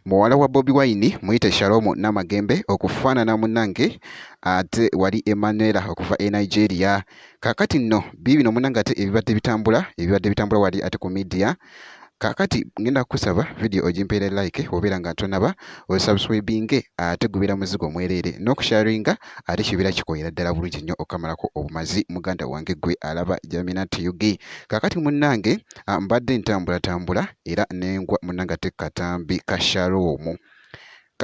Muwala wa Bobi Wine muyite Shalom Namagembe okufaanana munnange ate wali Emanuela okuva e Nigeria. Kaakati nno biibino munnange ate ebibadde bitambula ebibadde bitambula wali ate ku media. Kaakati ngenda kukusaba vidiyo ogimpeere like obeera nga tonaba osubscribinge ate gubeera muzigo mwereere n'okusharinga ate kibeera kikoyera ddala bulungi nnyo okukamalako obumazi muganda wange gwe alaba Jaminat UG. Kaakati munnange mbadde ntambulatambula era nengwa munnange ate katambi ka Shalom.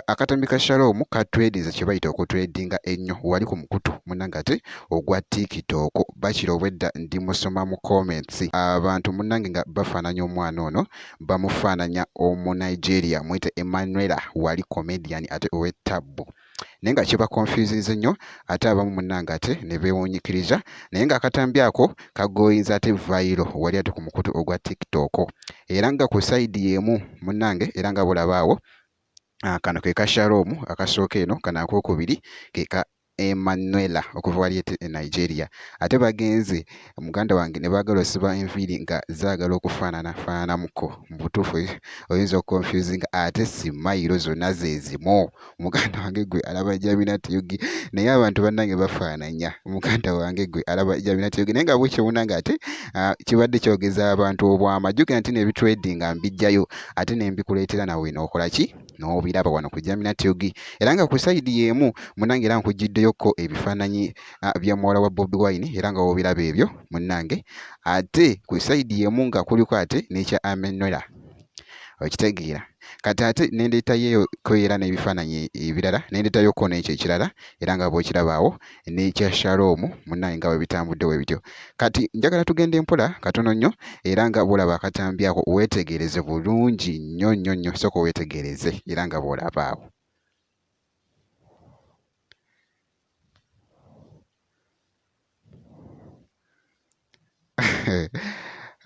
Akatambi ka Shalom ka tradinze kye bayita okutradinga ennyo wali ku mukutu munnange ate ogwa TikTok. Bakira obwedda ndi musoma mu comments abantu munnange nga bafaananya omwana ono bamufaananya Omunigeria muyite Emmanuela wali comedian ate ow'ettabbu. Naye nga kiba confusinze nnyo ate abamu munnange ate ne beewuunyikiriza naye ng'akatambi ako kagoyinza ate viral wali ate ku mukutu ogwa TikTok era nga ku sayidi y'emu munnange era nga bw'olaba awo kano ke ka Shalom akasooka eno kano akookubiri ke ka Emanuela okuva wali e Nigeria ate bagenze muganda wange ne baagala osiba enviiri nga zaagala okufaanana faananamuko mu butuufu oyinza okukonfusinga ate simayiro zonna ze zimu muganda wange gwe alaba Jaminat Yugi naye abantu bannange bafaananya muganda wange gwe alaba Jaminat Yugi naye nga bwekyo munange ate kibadde kyogeza abantu obwama jjukira nti nebitradinga mbijjayo ate nembikuleetera nawe n'okola ki n'obiraba wano ku Jaminat Yugi era nga ku sayidi y'emu munange era nkuggiddeyokko ebifaananyi bya muwala wa Bobi Wine era nga wobiraba ebyo munnange ate ku sayidi y'emu nga kuliko ate n'ekya Amenora okitegeera kati ate nendeetayo ko era n'ebifaananyi ebirala nendeetayo ko n'ekyo ekirala era nga bw'okiraba awo n'ekya Shalom munnange nga bwe bitambudde bwe bityo kati njagala tugende mpola katono nnyo era nga bw'olaba akatambi ako weetegereze bulungi nnyo nnyo nnyo sooka weetegereze era nga bw'olaba awo.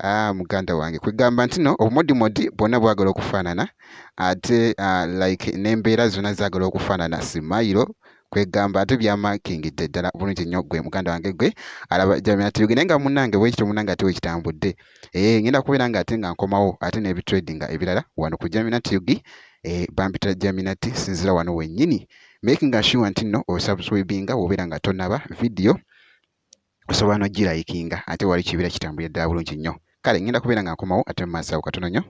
Ah, muganda wange kwegamba nti no obumodimodi bwonna bwagala okufaanana ate like n'embeera zonna zaagala okufaanana simayiro kwegamba ate byamakingidde ddala bulungi nnyo gwe muganda wange gwe alaba jaminatuyuge naye nga munange bwekityo munange ate wekitambudde ee eh, ngenda kubeera nga ate nga nkomawo ate n'ebitradinga ebirala wano ku jaminatuyugi eh, bampita jaminati sinzira wano wennyini making sure nti nno osubscribinga wobeera nga tonaba video osobola nogirayikinga ate wali kibeera kitambulira ddala bulungi nnyo kale ngenda kubeera nga nkomawo ate mu maaso awo katono nnyo.